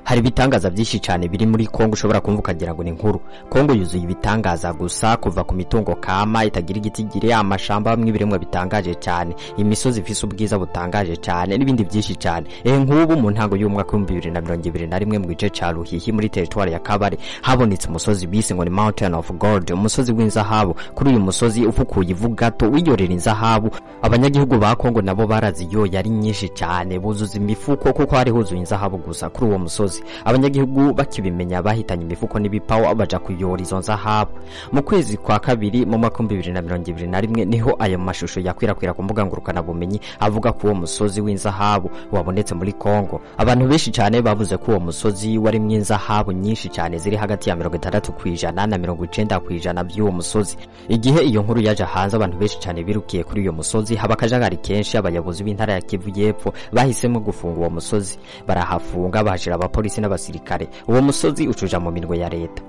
Hari ibitangaza byinshi cyane biri muri Kongo ushobora kumva ukagira ngo ni inkuru. Kongo yuzuye ibitangaza gusa, kuva ku mitungo kama itagira igitigiri, amashamba bamwe ibiremwa bitangaje cyane, imisozi ifise ubwiza butangaje cyane n'ibindi byinshi cyane. Nk'ubu mu ntango y'umwaka wa 2021 mu gice ca Ruhihi muri territoire ya Kabare habonetse umusozi bise ngo ni Mountain of Gold, umusozi w'inzahabu. Kuri uyu musozi ufukuye ivu gato wiyorera inzahabu. Abanyagihugu ba Kongo nabo baraziyoye ari nyinshi cyane, buzuza imifuko kuko hari huzuye inzahabu gusa kuri uwo musozi. Abanyagihugu bakibimenya bahitanye imifuko n'ibipawa baja kuyora izo nzahabu. Mu kwezi kwa kabiri mu mwaka 2021 niho ayo mashusho yakwirakwira ku mbuga ngurukanabumenyi avuga ko uwo musozi w'inzahabu wabonetse muri Kongo. Abantu benshi cyane bavuze ko uwo musozi warimwo inzahabu nyinshi cyane ziri hagati ya 60% na 90% by'uwo musozi. Igihe iyo nkuru yaja hanze, abantu benshi cyane birukiye kuri uyo musozi, haba akajagari kenshi. Abayobozi b'intara ya Kivu y'Epfo bahisemo gufunga uwo musozi, barahafunga, bahashira abapolisi n'abasirikare. Uwo musozi ucuja mu minwe ya leta.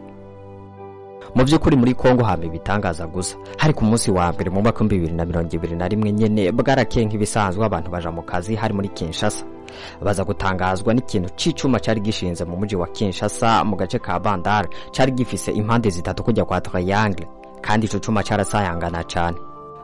Mu by'ukuri muri Kongo hama ibitangaza gusa. Hari ku munsi wa mbere mu mwaka wa 2021 nyene, bwarakeye nk'ibisanzwe, abantu baja mu kazi. Hari muri Kinshasa, baza gutangazwa n'ikintu c'icuma cari gishinze mu muji wa Kinshasa mu gace ka Bandar. Cari gifise impande zitatu kujya kwa triangle, kandi ico cuma carasayangana cane.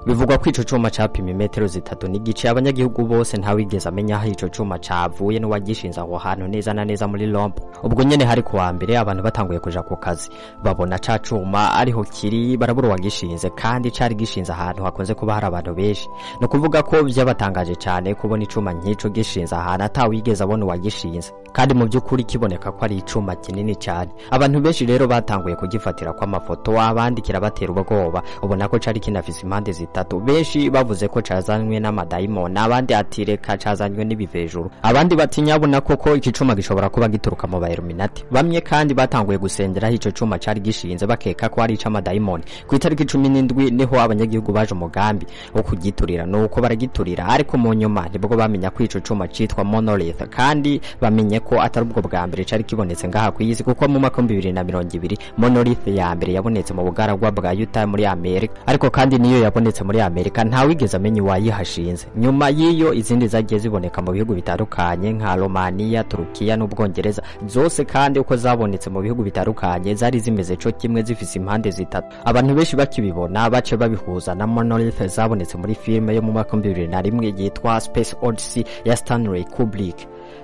Bivugwa ko ico cuma capima imetero 3.5. Abanyagihugu bose ntawigeze amenya aho ico cuma cavuye n'uwagishinze aho hantu neza na neza muri Lombo. Ubwo nyene hari kuwa mbere, abantu batanguye kuja ku kazi, babona ca cuma ariho kiri, barabura uwagishinze, kandi cari gishinze ahantu hakunze kuba hari abantu benshi. Ni ukuvuga ko vyabatangaje cane kubona icuma nk'ico gishinze ahantu atawigeze abona uwagishinze, kandi mu by'ukuri kiboneka ko ari icuma kinini cyane. Abantu benshi rero batanguye kugifatira kw'amafoto, abandi kirabatera ubwoba, ubona ko cari kinafise impande zitatu. Benshi bavuze ko cazanywe n'amadayimoni, abandi ati reka, cazanywe n'ibivejuru, abandi bati nyabuna koko iki cuma gishobora kuba gituruka mu ba Illuminati. Bamwe kandi batanguye gusengeraho ico cuma cari gishinze, bakeka ko ari ic'amadayimoni. Ku itariki 17 niho abanyagihugu baje umugambi wo kugiturira, nuko baragiturira, ariko mu nyuma nibwo bamenya ko ico cuma citwa monolith, kandi bamenye ko atari ubwo bwa mbere cari kibonetse ngaha ku isi, kuko mu mwaka wa 2020 monolith ya mbere yabonetse mu bugaragwa bwa Utah muri Amerika. Ariko kandi niyo yabonetse muri Amerika ntawigeze amenya uwayihashinze. Nyuma y'iyo, izindi zagiye ziboneka mu bihugu bitandukanye nka Romania, Turukiya n'Ubwongereza. Zose kandi uko zabonetse mu bihugu bitandukanye zari zimeze co kimwe, zifise impande zitatu. Abantu benshi bakibibona bace babihuza na monolith zabonetse muri filime yo mu mwaka wa 2001 yitwa Space Odyssey ya Stanley Kubrick.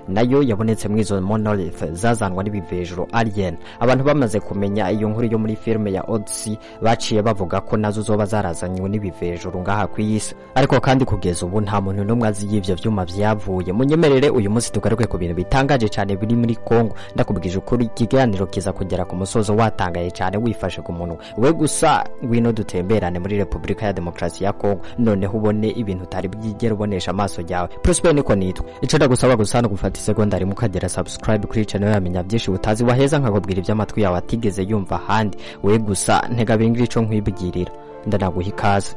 Nayo yabonetse muri izo monolith zazanwa n'ibivejuru, alien. Abantu bamaze kumenya iyo nkuru yo muri filime ya Odyssey baciye bavuga ko nazo zoba zarazanywe n'ibivejuru ngaha ku isi. Ariko kandi kugeza ubu nta muntu n'umwe azi y'ivyo vyuma vyavuye. Munyemerere uyu munsi tugaruke ku bintu bitangaje cyane biri muri Kongo. Ndakubwije ukuri, ikiganiro kiza kugera ku musozo watangaye cyane, wifashe ku munwa we gusa. Ngwino dutemberane muri Repubulika ya Demokarasi ya Kongo, noneho ubone ibintu utari bwigere ubonesha amaso yawe. Prosper niko nitwa. Ico ndagusaba gusa no gufata isegonda rimwe ukagera subscribe kuri channel yamenya byinshi utazi, waheza nkakubwira iby'amatwi yawe atigeze yumva ahandi. We gusa ntega bingira ico nkwibwirira, ndanaguha ikaze.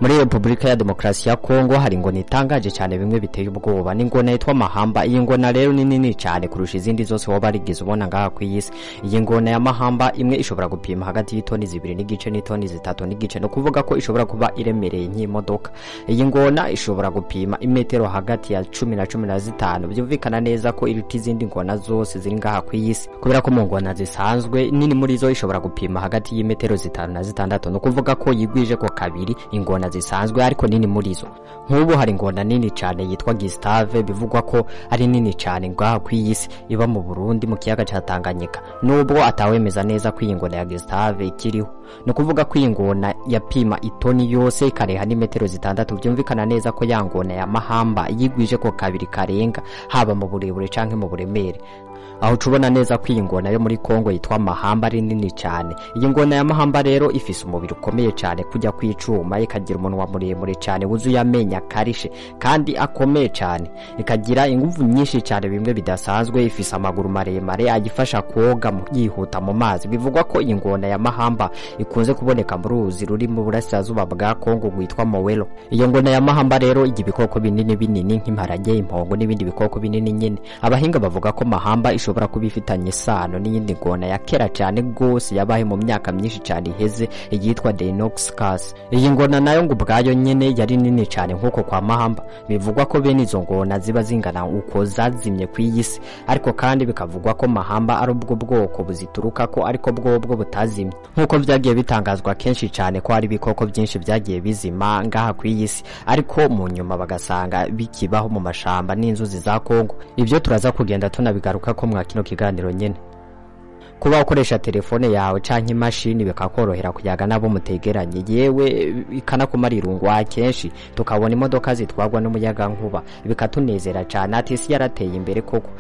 Muri Repubulika ya Demokarasi ya Kongo hari ingona itangaje cyane bimwe biteye ubwoba. Ni ingona yitwa Mahamba. Iyi ngona rero ni nini cyane kurusha izindi zose waba warigeze ubona ngaha ku isi. Iyi ngona ya Mahamba imwe ishobora gupima hagati y'itoni 2.5 n'itoni 3.5, no kuvuga ko ishobora kuba iremereye nk'imodoka. Iyi ngona ishobora gupima imetero hagati ya 10 na 15. Byumvikana neza ko iruta izindi ngona zose ziri ngaha ku isi, kubera ko mu ngona zisanzwe nini muri zo ishobora gupima hagati y'imetero 5 na 6, no kuvuga ko yigwije ko kabiri ingona zisanzwe ariko nini muri zo. Nk'ubu hari ingona nini cyane yitwa Gustave, bivugwa ko ari nini cyane ngaha ku isi, iba mu Burundi mu kiyaga ca Tanganyika, nubwo atawemeza neza ko iyi ngona ya Gustave ikiriho. Ni ukuvuga ko iyi ngona yapima itoni yose, ikareha n'imetero 6. Byumvikana neza ko ya ngona ya Mahamba yigwije ko kabiri karenga, haba mu burebure canke mu buremere. Aho tubona neza ko iyi ngona yo muri Kongo yitwa Mahamba ari nini cyane. Iyi ngona ya Mahamba rero ifise umubiri ukomeye cyane kujya kwicuma, ikagira umunwa muremure cyane wuzuye amenyo akarishe kandi akomeye cyane, ikagira ingufu nyinshi cyane bimwe bidasanzwe. Ifise amaguru maremare agifasha koga yihuta mu mazi. Bivugwa ko iyi ngona ya Mahamba ikunze kuboneka mu ruzi ruri mu burasirazuba bwa Kongo rwitwa Mowelo. Iyo ngona ya Mahamba rero ijya ibikoko binini binini nk'imparage, impongo n'ibindi bikoko binini nyine. Abahinga bavuga ko Mahamba ishobora kuba ifitanye isano n'iyindi ngona ya kera cyane gose yabaye mu myaka myinshi cyane iheze yitwa Deinosuchus. Iyi ngona nayo ngo ubwayo nyene yari nini cyane nk'uko kwa Mahamba. Bivugwa ko bene izo ngona ziba zingana uko zazimye ku iyi si, ariko kandi bikavugwa ko Mahamba ari ubwo bwoko buzituruka ko ariko bwobwo butazimye, nk'uko byagiye bitangazwa kenshi cyane ko hari ibikoko byinshi byagiye bizima ngaha ku iyi si, ariko mu nyuma bagasanga bikibaho mu mashamba n'inzuzi za Kongo. Ibyo turaza kugenda tunabigaruka ko mwa kino kiganiro nyene. Kuba ukoresha telefone yawe canke imashini bikakorohera kuyaga nabo mutegeranye, yewe ikanakumara irungu. Akenshi tukabona imodoka zitwarwa n'umuyagankuba bikatunezera cane, ati isi yarateye imbere koko.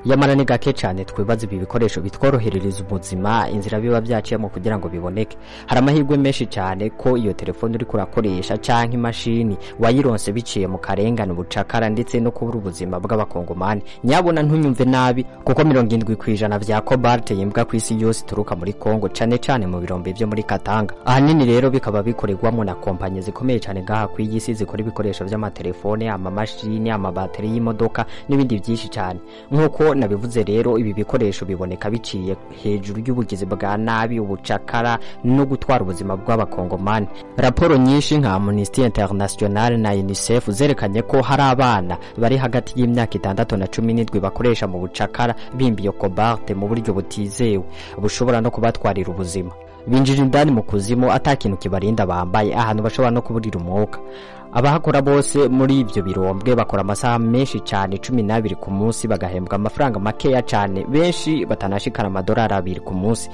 Yamara ni gake cyane twibaza ibi bikoresho bitworoherereza ubuzima inzira biba byaciyemo kugira ngo biboneke. Hari amahirwe menshi cyane ko iyo telefone uriko urakoresha canke imashini wayironse biciye mu karengane, ubucakara ndetse no kubura ubuzima bw'abakongomani. Nyabona ntunyumve nabi, kuko 70% vya cobalt yimbwa ku isi yose ituruka muri Kongo, cane cane mu birombe vyo muri Katanga. Ahanini rero bikaba bikorerwamo na kompanyi zikomeye cyane ngaha ku iyi si zikora ibikoresho vy'amatelefone, amamashini, amabateri y'imodoka n'ibindi byinshi cyane. Nk'uko nabivuze rero, ibi bikoresho biboneka biciye hejuru y'ubugizi bwa nabi, ubucakara no gutwara ubuzima bw'abakongomani. Raporo nyinshi nka Amnesty International na UNICEF zerekanye ko hari abana bari hagati y'imyaka 6 na 17 bakoresha mu bucakara bimba iyo cobalt mu buryo butizewe bushobora no kubatwarira ubuzima. Binjira indani mu kuzimu ata kintu kibarinda bambaye, ahantu bashobora no kuburira umwuka. Abahakora bose muri ibyo birombwe bakora amasaha menshi cyane 12 ku munsi, bagahembwa amafaranga makeya cyane, benshi batanashikana amadolari 2 ku munsi.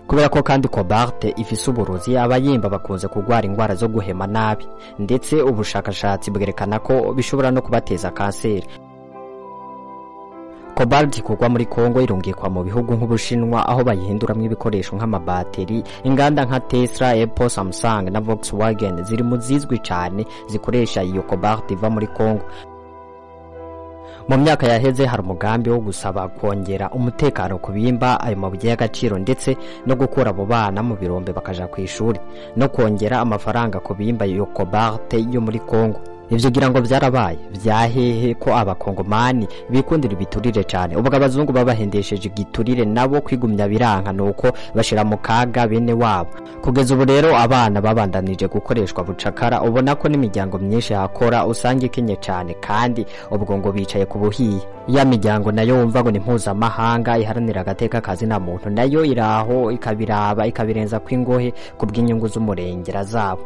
Kubera ko kandi cobalt ifise uburozi, abayimba bakunze kurwara indwara zo guhema nabi, ndetse ubushakashatsi bwerekana ko bishobora no kubateza kanseri. Cobalt ikurwa muri Kongo irungikwa mu bihugu nk'Ubushinwa, aho bayihinduramwo ibikoresho nk'amabateri. Inganda nka Tesla, Apple, Samsung na Volkswagen ziri mu zizwi cyane zikoresha iyo cobalt iva muri Kongo. Mu myaka yaheze hari umugambi wo gusaba kongera umutekano ku bimba ayo mabuye y'agaciro, ndetse no gukura abo bana mu birombe bakaja ku ishuri, no kongera amafaranga ku bimba iyo cobalt yo muri Kongo. Ivyo gira ngo byarabaye vyahehe ko abakongomani bikundira ibiturire cyane. Ubwo abazungu babahendesheje igiturire nabo kwigumya biranka, nuko bashira mu kaga bene wabo. Kugeza ubu rero abana babandanije gukoreshwa bucakara, ubona ko n'imiryango myinshi yakora usanga ikenye cyane, kandi ubwo ngo bicaye ku buhiye. Ya miryango nayo wumva ngo ni mpuzamahanga iharanira agateka kazi na muntu, nayo iraho ikabiraba ikabirenza kw'ingohe kubw'inyungu z'umurengera zabo.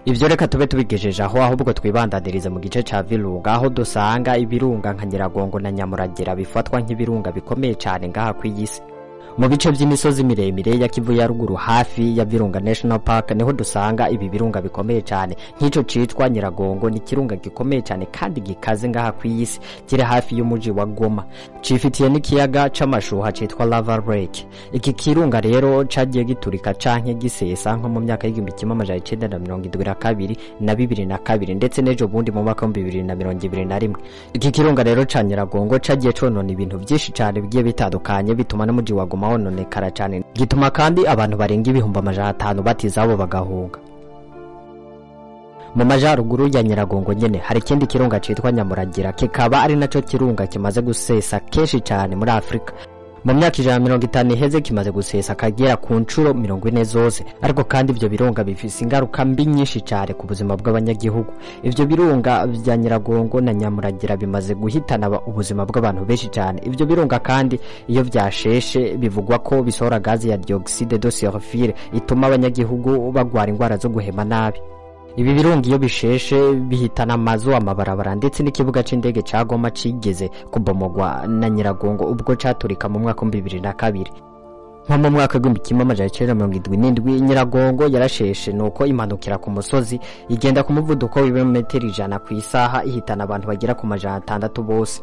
Ivyo reka tube tubigejeje aho, ahubwo twibandanirize mu gice ca Virunga, aho dusanga ibirunga nka Nyiragongo na Nyamuragira bifatwa nk'ibirunga bikomeye cyane ngaha ku isi. Mu bice by'imisozi miremire ya Kivu ya ruguru hafi ya Virunga National Park niho dusanga ibi birunga bikomeye cyane. Nk'ico citwa Nyiragongo ni kirunga gikomeye cyane kandi gikaze ngaha ku isi, kiri hafi y'umuji wa Goma. Cifitiye n'ikiyaga c'amashuha citwa Lava Lake. Iki kirunga rero cagiye giturika canke gisesa nko mu myaka y'1972 na 2002 ndetse n'ejo bundi mu mwaka wa 2021. Iki kirunga rero ca Nyiragongo cagiye conona ibintu byinshi cyane bigiye bitandukanye, bituma n'umuji wa Goma wononekara cyane, gituma kandi abantu barenga 500,000 batizabo bagahunga. Mu majaruguru ya Nyiragongo nyene hari ikindi kirunga citwa Nyamuragira, kikaba ari naco kirunga kimaze gusesa kenshi cyane muri Afrika. Mu myaka 150 iheze kimaze gusesa kagera ku nshuro 40 zose. Ariko kandi ivyo birunga bifise ingaruka mbi nyinshi cyane ku buzima bw'abanyagihugu. Ivyo birunga vya Nyiragongo na Nyamuragira bimaze guhitana ubuzima bw'abantu benshi cyane. Ivyo birunga kandi iyo vyasheshe bivugwa ko bisohora gazi ya dioxyde de sulfure ituma abanyagihugu bagwara indwara zo guhema nabi. Ibi birunga iyo bisheshe bihitana amazu, amabarabara ndetse n'ikibuga c'indege ca Goma cigeze kubomogwa na Nyiragongo ubwo caturika mu mwaka wa 2002. Nko mu mwaka w'1977 Nyiragongo yarasheshe, nuko imanukira ku musozi igenda ku muvuduko w'ibirometero 100 ku isaha, ihitana abantu bagera ku 600 bose.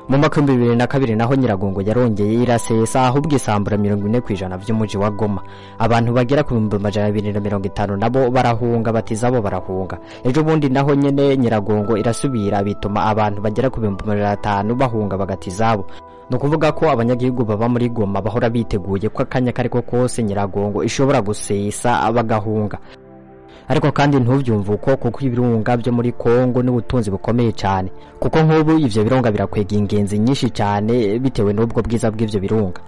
Mu mwaka wa 2002 naho Nyiragongo yarongeye irasesa, ahubwo isambura 40% vy'umuji wa Goma. Abantu bagera ku 250,000 nabo barahunga, batizabo barahunga. Ejo bundi naho nyene Nyiragongo irasubira, bituma abantu bagera ku 500,000 bahunga bagatizabo. No kuvuga ko abanyagihugu baba muri Goma bahora biteguye ko akanya kariko kose Nyiragongo ishobora gusesa bagahunga. Ariko kandi ntuvyumve uko, kuko ibirunga byo muri Kongo n'ubutunzi bukomeye cyane, kuko nk'ubu ivyo birunga birakwega ingenzi nyinshi cyane bitewe n'ubwo bwiza bw'ivyo birunga.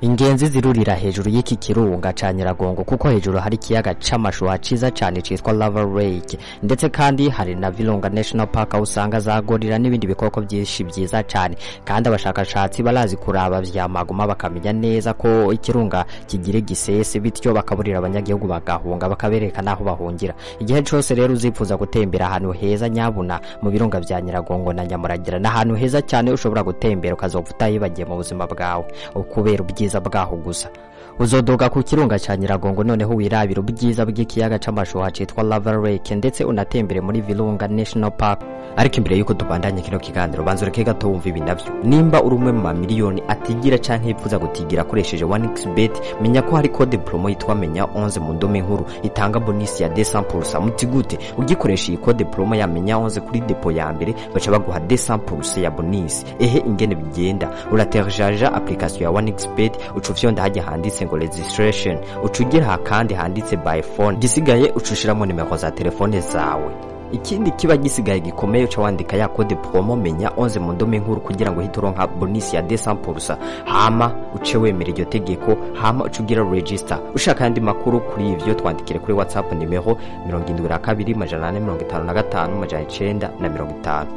Ingenzi zirurira hejuru y'iki kirunga ca Nyiragongo kuko hejuru hari ikiyaga c'amashuha ciza cane citwa Lava Lake, ndetse kandi hari na Virunga National Park aho usanga za gorilla n'ibindi bikoko byinshi byiza cane. Kandi abashakashatsi barazi kuraba vyamaguma bakamenya neza ko ikirunga kigira igisese, bityo bakaburira abanyagihugu bagahunga, bakabereka n'aho bahungira. Igihe cose rero uzipfuza gutembera ahantu heza, nyabuna mu birunga vya Nyiragongo na Nyamuragira ni ahantu heza cyane ushobora gutembera ukazopfa utayibagiye mu buzima bwawe kubera ubwiza bwaho gusa. Uzodoga ku kirunga ca Nyiragongo noneho wirabira ubwiza bw'ikiyaga c'amashuha citwa Lava Lake, ndetse unatembere muri Virunga National Park. Ariko imbere yuko tubandanye kino kiganiro, banza ureke gato wumva ibi navyo. Nimba uri umwe mu mamiliyoni atigira canke yifuza gutigira akoresheje 1xBet, menya ko hari code promo yitwa menya 11 mu ndome nkuru itanga bonus ya 200%. Muti gute? Ugikoresha iyi code promo ya menya 11 kuri dépôt ya mbere, baca baguha 200% ya bonus. Ehe, ingene bigenda: uratéléchargea application ya 1xBet, uca ufyonda hajya handitse ngo registration, uca ugera kandi handitse by phone, gisigaye uca ushiramo nimero za telefone zawe. Ikindi kiba gisigaye gikomeye, uca wandika ya code promo menya 11 mu ndome nkuru kugira ngo uhite uronka bonus ya 200%, hama uce wemera iryo tegeko, hama uce ugira register. Ushaka ayandi makuru kuri ivyo, twandikire kuri WhatsApp nimero 72 455 950.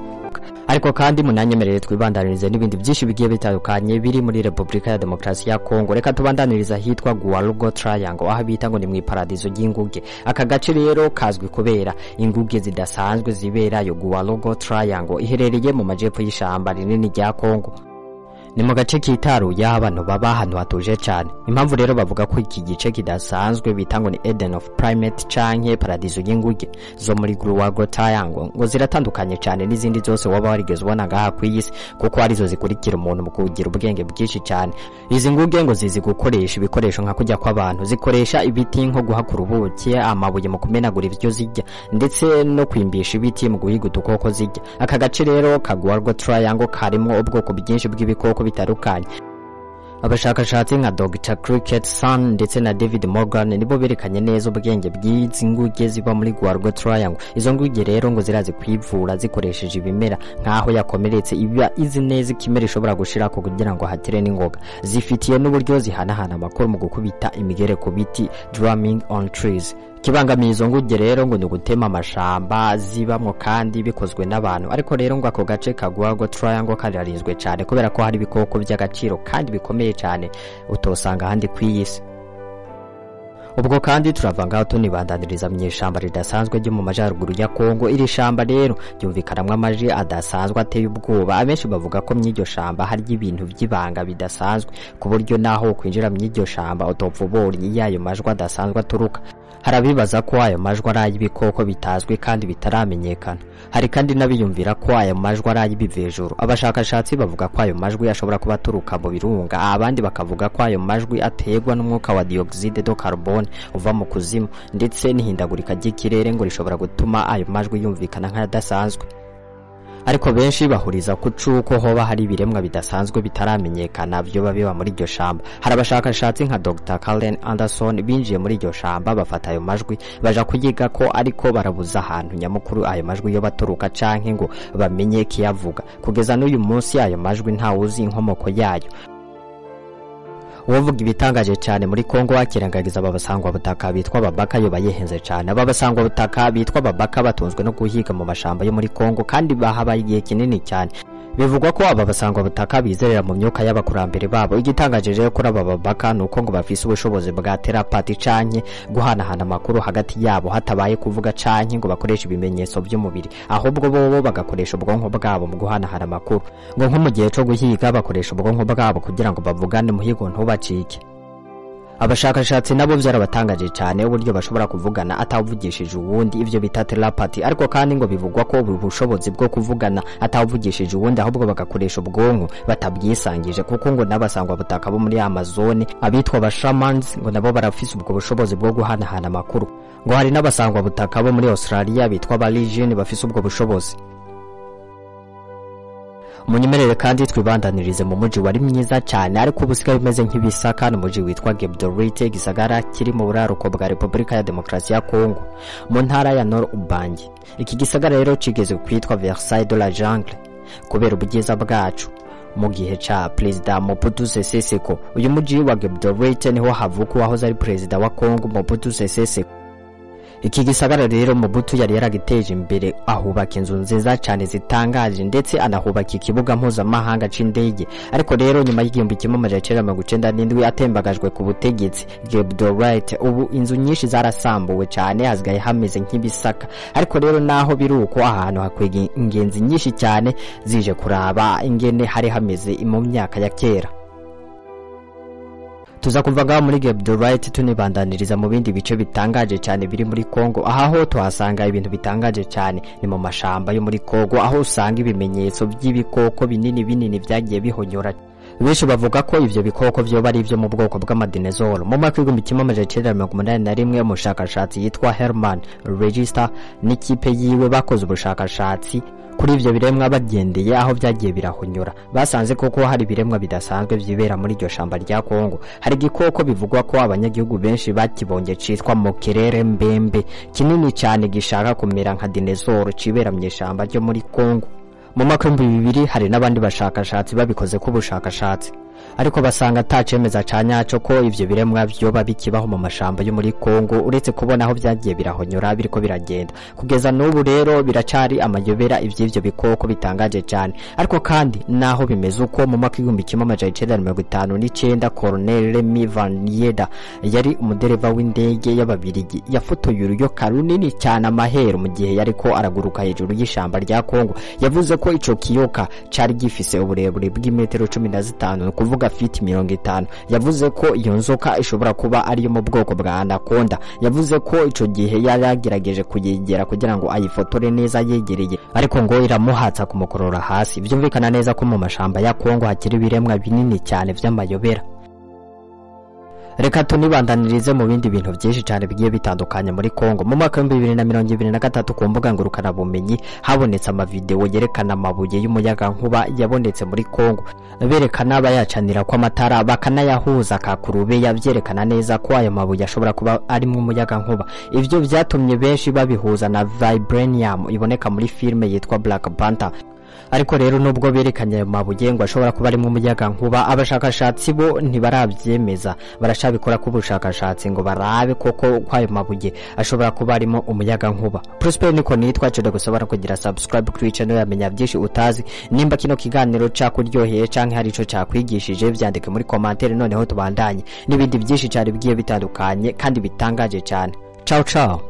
Ariko kandi munanyemerere twibandanirize n'ibindi byinshi bigiye bitandukanye biri muri Repubulika ya Demokarasi ya Kongo. Reka tubandaniriza ahitwa Goualougo Triangle, aho bita ngo ni mu iparadizo ry'inguge. Aka gace rero kazwi kubera inguge zidasanzwe ziberayo. Goualougo Triangle iherereye mu majepfo y'ishamba rinini rya Kongo, ni mu gace kitaruye aho abantu baba ahantu hatuje cyane. Impamvu rero bavuga ko iki gice kidasanzwe bita ngo ni Eden of Primate canke paradizo y'inguge zo muri Goualougo Triangle, ngo ziratandukanye cyane n'izindi zose waba warigeze ubona ngaha ku isi, kuko arizo zikurikira umuntu mu kugira ubwenge bwinshi cyane. Izi nguge ngo zizi gukoresha ibikoresho nka kujya kw'abantu, zikoresha ibiti nko guhakura ubuki, amabuye mu kumenagura ivyo zirya, ndetse no kwimbisha ibiti mu guhiga udukoko zirya. Aka gace rero ka Goualougo Triangle karimwo ubwoko bwinshi bw'ibikoko bitandukanye. Abashakashatsi nka Dr Cricket Sun ndetse na David Morgan nibo berekanye neza ubwenge bw'izi nguge ziba muri Goualougo Triangle. Izo nguge rero ngo zirazi kwivura zikoresheje ibimera, nk'aho yakomeretse iba izi neza ikimera ishobora gushirako kugira ngo hakire n'ingoga. Zifitiye n'uburyo zihanahana amakuru mu gukubita imigere ku biti, drumming on trees. Kibangamiye izo nguge rero ngo ni ugutema amashamba zibamwo kandi bikozwe n'abantu. Ariko rero ngo ako gace ka Goualougo Triangle kararinzwe cyane kubera ko hari ibikoko by'agaciro kandi bikomeye cyane utosanga ahandi ku iyi si. Ubwo kandi turava ngaho tunibandaniriza mu ishamba ridasanzwe ryo mu majyaruguru ya Kongo. Iri shamba rero ryumvikanamwo amajwi adasanzwe ateye ubwoba. Abenshi bavuga ko mu iryo shamba hari ibintu by'ibanga bidasanzwe, ku buryo naho kwinjira mu iryo shamba utopfa ubonye iyo ayo majwi adasanzwe aturuka. Hari abibaza ko ayo majwi ari ay'ibikoko bitazwi kandi bitaramenyekana. Hari kandi n'abiyumvira ko ayo majwi ari ay'ibivejuru. Abashakashatsi bavuga ko ayo majwi ashobora kuba aturuka mu birunga, abandi bakavuga ko ayo majwi aterwa n'umwuka wa dioxyde de carbone uva mu kuzimu, ndetse n'ihindagurika ry'ikirere ngo rishobora gutuma ayo majwi yumvikana nk'ayadasanzwe. Ariko benshi bahuriza ku cuko hoba hari ibiremwa bidasanzwe bitaramenyekana vyoba biba muri iryo shamba. Hari abashakashatsi nka Dr Karen Anderson binjiye muri iryo shamba, bafata ayo majwi baja kuyiga ko, ariko barabuza ahantu nyamukuru ayo majwi yo baturuka canke ngo bamenye kiyavuga. Kugeza n'uyu munsi ayo majwi ntawuzi inkomoko yayo. Uwovuga ibitangaje cyane muri Kongo akirengagiza aba basangwa butaka bitwa Babaka yo bayihenze cyane. Aba basangwa butaka bitwa Babaka batunzwe no guhiga mu mashamba yo muri Kongo kandi bahabaye igihe kinini cyane. Bivugwa ko aba basangwa butaka bizerera mu myuka y'abakurambere babo. Igitangaje rero kuri aba Babaka ni uko ngo bafise ubushobozi bwa telepathy canke guhanahana amakuru hagati yabo hatabaye kuvuga canke ngo bakoreshe ibimenyetso by'umubiri, ahubwo bobo bagakoresha ubwonko bwabo mu guhanahana amakuru. Ngo nko mu gihe co guhiga bakoresha ubwonko bwabo kugira ngo bavugane, umuhigo ntubacike. Abashakashatsi nabo byarabatangaje cyane uburyo bashobora kuvugana atawuvugishije uwundi, ivyo bita telepathy. Ariko kandi ngo bivugwa ko ubu bushobozi bwo kuvugana atawuvugishije uwundi, ahubwo bagakoresha ubwonko batabwisangije, kuko ngo n'abasangwa butaka bo muri Amazon abitwa ba shamans ngo nabo barafise ubwo bushobozi bwo guhanahana amakuru. Ngo hari n'abasangwa butaka bo muri Australia bitwa ba Legion bafise ubwo bushobozi. Munyemerere kandi twibandanirize mu muji wari mwiza cyane ariko ubu usigaye umeze nk'ibisaka. Ni umuji witwa Gebdorite, igisagara kiri mu buraruko bwa Repubulika ya Demokarasi ya Kongo mu ntara ya Nord Ubangi. Iki gisagara rero kigeze kwitwa Versailles de la Jungle kubera ubwiza bwacu mu gihe ca Perezida Mobutu Sese Seko. Uyu muji wa Gebdorite niho havuka uwahoze ari perezida wa Kongo Mobutu Sese Seko. Iki gisagara rero Mobutu yari yaragiteje imbere, ahubaka inzu nziza cyane zitangaje ndetse anahubaka ikibuga mpuzamahanga c'indege. Ariko rero nyuma y'1997 atembagajwe ku butegetsi, Gebdorite ubu inzu nyinshi zarasambuwe cyane, hasigaye hameze nk'ibisaka. Ariko rero naho biri uko, ahantu hakwega ingenzi nyinshi cyane zije kuraba ingene hari hameze mu myaka ya kera. Tuza kuva ngaho muri Gebdorite tunibandaniriza mu bindi bice bitangaje cyane biri muri Kongo. Aha ho tuhasanga ibintu bitangaje cyane, ni mu mashamba yo muri Kongo aho usanga ibimenyetso by'ibikoko binini binini byagiye bihonyora. Benshi bavuga ko ivyo bikoko vyoba ari ivyo mu bwoko bw'amadinezoro. Mu mwaka w'1981 umushakashatsi yitwa Herman Register n'ikipe yiwe bakoze ubushakashatsi kuri ivyo biremwa bagendeye aho byagiye birahonyora. Basanze koko hari ibiremwa bidasanzwe vyibera muri iryo shamba rya Kongo. Hari igikoko bivugwa ko abanyagihugu benshi bakibonye citwa Mokerere Mbembe, kinini cyane gishaka kumera nka dinezoro, cibera mu ishamba ryo muri Kongo. Mu mwaka w'2000 hari n'abandi bashakashatsi babikoze ko ubushakashatsi, ariko basanga atacemeza ca nyaco ko ivyo biremwa vyoba bikibaho mu mashamba yo muri Kongo, uretse kubona aho byagiye birahonyora biriko biragenda. Kugeza n'ubu rero biracari amayobera ivy'ivyo bikoko bitangaje cyane. Ariko kandi naho bimeze uko, mu mwaka w'1959 Colonel Remy Van Yeda yari umudereva w'indege y'ababirigi yafotoye uruyoka runini cyane amahero mu gihe yariko araguruka hejuru y'ishamba rya Kongo. Yavuze ko ico kiyoka cari gifise uburebure bw'imetero 15, kuvuga fiti 50. Yavuze ko iyo nzoka ishobora kuba ari yo mu bwoko bwa anaconda. Yavuze ko ico gihe yari yagerageje kuyegera kugira ngo ayifotore neza yegereye, ariko ngo iramuhatsa kumukorora hasi. Byumvikana neza ko mu mashamba ya Kongo hakiri ibiremwa binini cyane vy'amayobera. Reka tunibandanirize mu bindi bintu byinshi cyane bigiye bitandukanye muri Kongo. Mu mwaka w'2023 ku mbuga ngurukanabumenyi habonetse amavideo yerekana amabuye y'umuyagankuba yabonetse muri Kongo, berekana bayacanira ko amatara bakanayahuza kakurube, yabyerekana neza ko ayo mabuye ashobora kuba arimo umuyagankuba. Ivyo byatumye benshi babihuza na vibranium iboneka muri filme yitwa Black Panther. Ariko rero nubwo berekanye ayo mabuye ngo ashobora kuba arimo umuyagankuba, abashakashatsi bo ntibarabyemeza, baracabikora ku bushakashatsi ngo barabe koko ko ayo mabuye ashobora kuba arimo umuyagankuba. Prosper niko nitwa, cyo gusaba kugira subscribe kuri channel yamenya byinshi utazi. Nimba kino kiganiro cyakuryoheye canke hari ico cyakwigishije, byandike muri commentaire, noneho tubandanye n'ibindi byinshi cyane bigiye bitandukanye kandi bitangaje cyane. Ciao ciao.